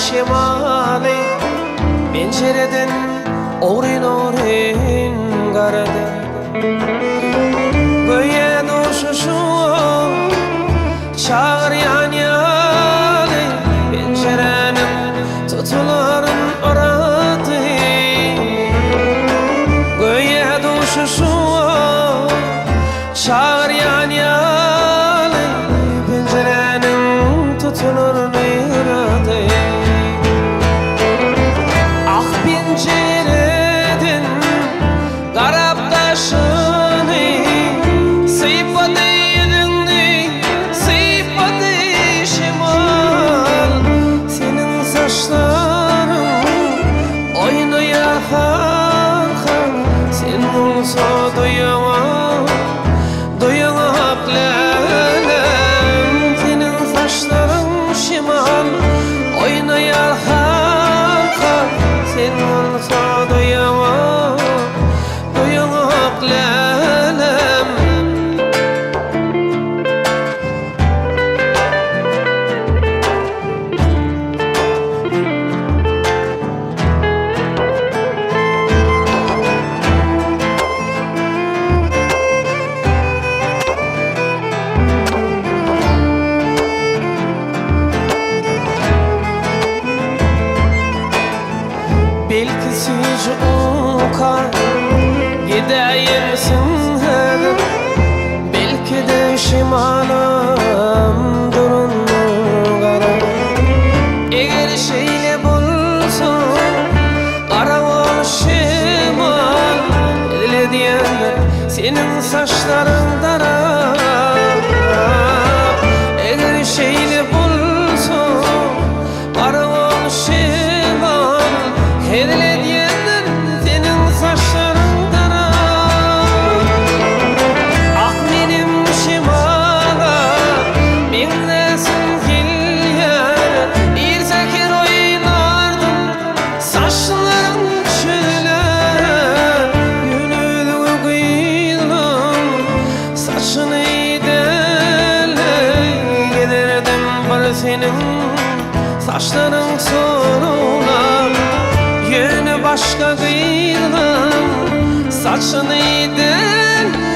şemaly Penjireden ogryn-ogryn garady. Göýä duşuşyga çagyrýan ýaly Penjiräniň tutularyn yrady. Göýä duşuşyga Çagyrýan ýaly penjiräniň tutularyny yrady. Ah penjireden garap daşyny Sypady ýüzüňni, sypady şemal. Seniň saçlaryň Oýnaýar halkam, sen bolsa duýaňok, duýaňok lälem. Seniň saçlaryň şemal, oýnaýar halkam, sen bolsa duýaňok, duýaňok lälem. Belki süýji uka gidäýersiň häzir, Belki-de şemalam durandyr gara. Eger şeýle bolsa, gara bol şemal, Edil edýändir seniň saçlaryň darap. Eger şeýle bolsa, gara bol şemal, Hezil edýändir seniň saçlaryň darap. Ah menem şemala meňzäsim gelýär, Ir säher oýnardym saçlaryň çözüler. Ýöne özüňe gyzlaň saçyny däl-de, Gezerdim bir seniň saçlaryň soraglar. Ýöne başga gyzlaň saçyny däl-de,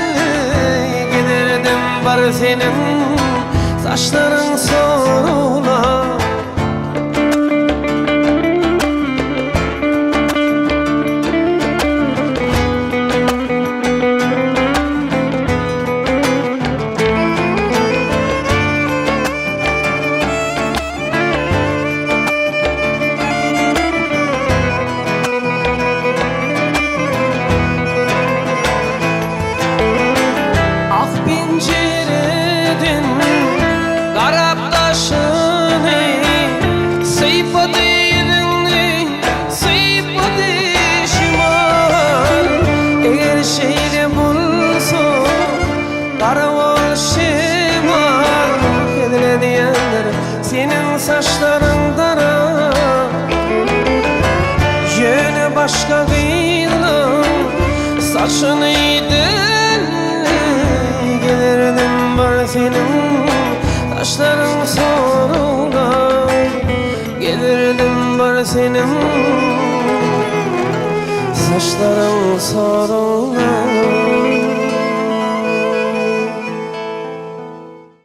Gezerdim bir seniň saçlaryň soraglar. Ak penjireden garap daşyny, Sypady ýüzüňi, sypady şemal. Eger şeýle bolsa, gara bol şemal, Hezil edýändir seniň saçlaryň darap. Ýöne başga gyzlaň saçyny däl, Gezerdim bir seniň saçlaryň soraglan. Gezerdim bir seniň saçlaryň soraglan.